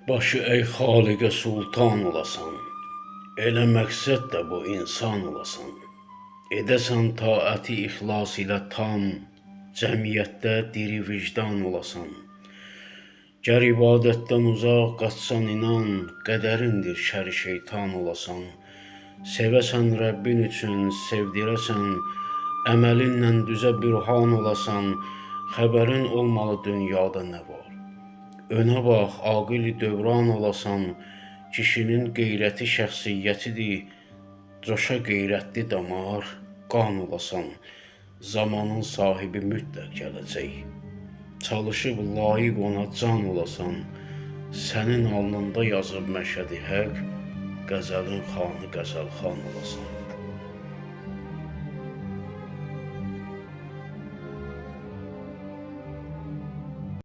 Başı ey xaliqə sultan olasan, elə məqsəd də bu insan olasan. Edəsən taəti ixlas ilə tam, cəmiyyətdə diri vicdan olasan. Gər ibadətdən uzaq qaçsan inan, qədərindir şər şeytan olasan. Sevəsən Rəbbin üçün, sevdirəsən, əməlinlə düzə bürhan olasan, xəbərin olmalı dünyada nə var. Önə bax, aqil dövran olasan, kişinin qeyrəti şəxsiyyətidir, coşa qeyrətli damar, qan olasan, zamanın sahibi mütləq gələcək. Çalışıb layiq ona can olasan, sənin alnında yazıb məşədi həq, qəzəlin xanı qəzəlxan olasan.